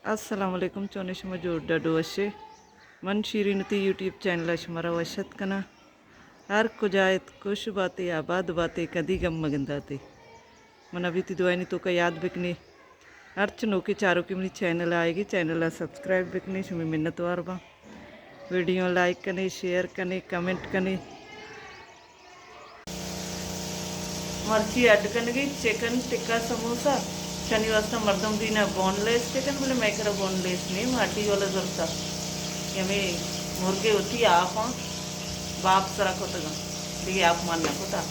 السلام علیکم، چونے شما؟ جوڑ ڈڈ وشے؟ من شیرین تی یوٹیوب چینل ءَ شمارا وش ات کناں۔ ہر کجا ات، خوش باتے، آباد باتے، کدی گم مگنداتے۔ من ابھی تی دعائنی توکا یاد بکنے۔ ہرچ نوکے چاروکے منی چینل آئے گی، چینل ءَ سبسکرائب بکنے، شمی منت وار باں۔ ویڈیو لائک کنے، شیئر کنے، کمنٹ کنے۔ مرچی اڈ کنگی چکن ٹکا سموسہ، چنی واسطہ مردم دینا بون لیس چکن، بلے مئے کرا بون لیس نہیں، ما ہڈی والا زرتا۔ ہمیں مرگے ہوتی آپاں باپ سرا کتگا، دیگه آپ مان نہ کتا۔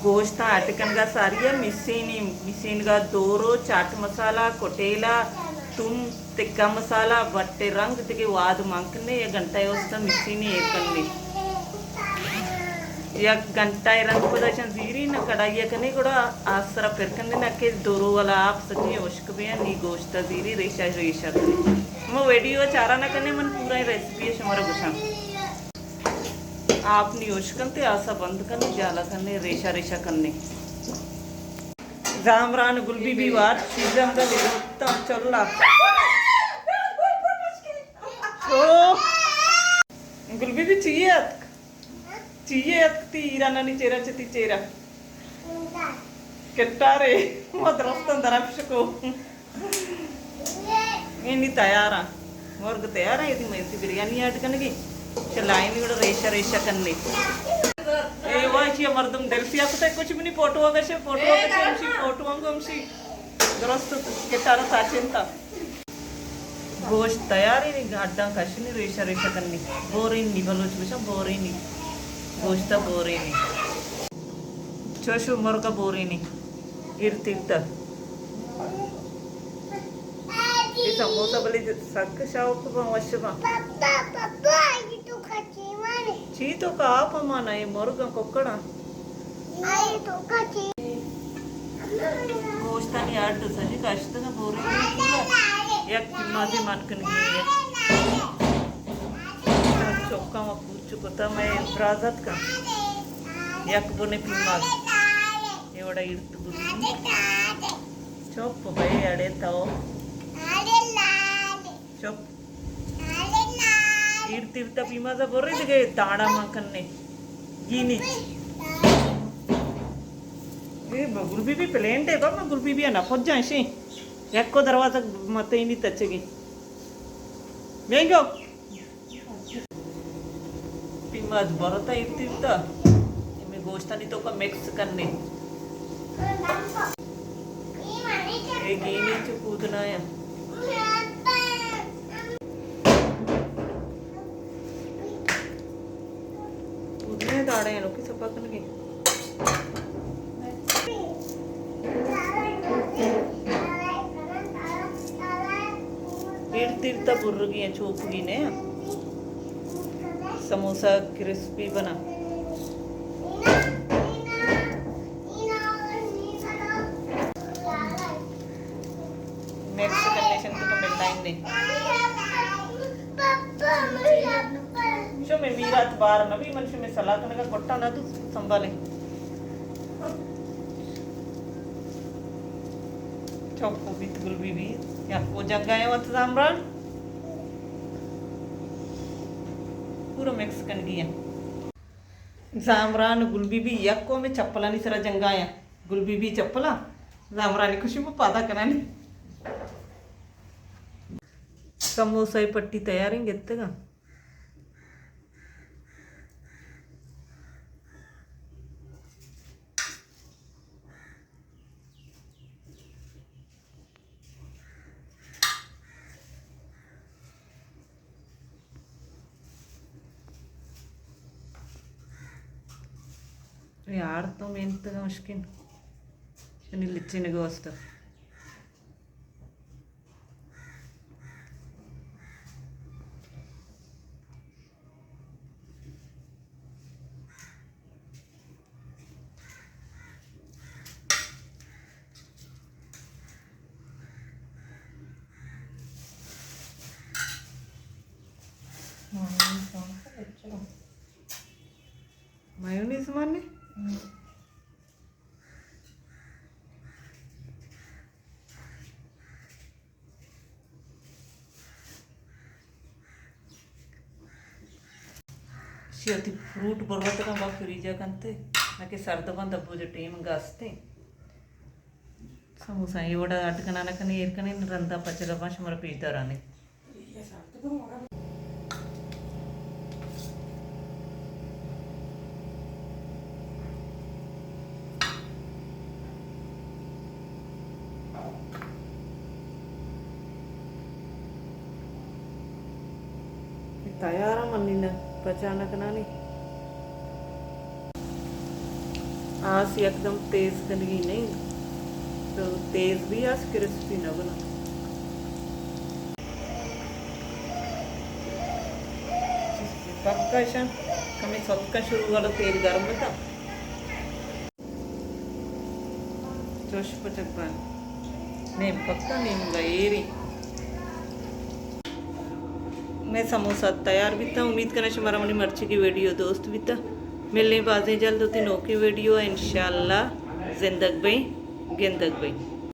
گوشتاں اڈ کنگا ساری ءَ مسینی، مسینگا دورو، چاٹ مسالہ، کٹیلا، تم، تکہ مسالہ، بٹے رنگ دگہ واد مان کنے، یک گھنٹہ ءِ واسطہ مسینی ایر کنے۔ یک گھنٹہ ءِ رند پدا اشاں زیری نہ کڑائی ءَ کنے، گڑا آس سرا پر کنے، نہ کہ دورو والا آپ سجی ہشک بیاں، نی گوشت ءَ زیری ریشہ ریشہ کنے۔ ما ویڈیو ءَ چارا نہ کنے، من پورا ریسیپی ءَ شمارا گوشاں۔ آپ نی ہشک انت، آسا بند کنے، جالا کنے، ریشہ ریشہ کنے۔ زامران گل بی بی وار، چیزاں گل روتاں چلا۔ او! گل بی بی چیے اتک؟ چیے اتک تی ایرانانی چیرا چتی چیرا؟ کٹارے، ما درستاں درپش کو۔ اے نی تیار آں۔ مرگ تیار آں، ایدی میتی بریانی ایڈ کنگی۔ چلائیں گڑا ریشہ ریشہ کننے۔ اے واہ، چیا مردم دل سیاہ کتا، کچھ بھی نہیں، فوٹو آگا شے، فوٹو آگا شے، ہمشی فوٹو آنگو ہمشی۔ درست کٹارا ساچینتا۔ گوشت تیار ایں، نی اڈاں کشنی، ریشہ ریشہ کنی۔ بورینی، بلوچ گوشاں بورینی۔ گوشتا بورینی۔ چوشو مرگا بورینی۔ ایر تیرتا۔ اے سموسہ بلے سک شوق باں، وش باں۔ چی تو کا آپ مانا اے مرگاں ککڑاں؟ گوشتانی اڈ سجی کشتگ بورے۔ یک پیمازے مان کنگی ایں۔ چکاں و پورچ کتا مئے برازت کن۔ یک بنے پیماز۔ اے وڑا ایرت بزنی۔ چپ بے اڑے تو۔ چپ۔ ایر تیرتا پیمازا برے دگہ داڑا مان کنے۔ گینی۔ اے گل بی بی پلین ٹیپ، ما گل بی بی نا پجا شی۔ یکو دروازہ متینی تچگی۔ بینگو۔ پیماز برتا ایر تیرتا۔ ہمے گوشتانی توکا مکس کنے۔ اے گینی چو کودنا یا۔ کودنے داڑے ہیں لوکی سپا کنگی۔ ایر تیرتا برگی ہیں، چوپگی نے۔ سموسہ کرسپی بنا۔ مکس کنڈیشن تو ملائیں نے۔ شمے میرات بار نبی، من شمے سلاح کنگا کٹا نہ تو سنبھالے۔ چوکو بیت گل بی بی، یکو جنگا ہے وت زامران۔ پورا مکس کنگی ہے۔ زامران گل بی بی یکو میں چپلانی سرا جنگا ہے۔ گل بی بی چپلا، زامرانی خوشی پہ پادا کنانی۔ سموسہ پٹی تیاریں گتگا۔ یار تو محنت کا مشکل۔ شنی لچے نگوستا۔ مایونیز مانے؟ چی وتی فروٹ بربت کن با فریجا کنتے، نہ کہ سرد بند ابو جو ٹیم گاستے۔ سموسہ اے وڑا اڈ کنانا کنے ایر کنے رندا پچگا با شمارا پیش دارانے۔ تیار ءَ منی نہ پچا نہ کنانی۔ آس یکدم تیز کنگی نہیں، تو تیز بھی آس کرسپی نہ بنا۔ پکا شاں کمی ستکا شروع والا تیل گرم بتا۔ چوش پچک بان۔ نیم پکا، نیم گا ایری۔ مئے سموسہ تیار بیتا۔ امید کناں شمارا منی مرچی کی ویڈیو دوست بیتا۔ ملیں بازیں جلد وتی نوکیں ویڈیو ءَ انشاءاللہ۔ زندگ بئیں، گندگ بئیں۔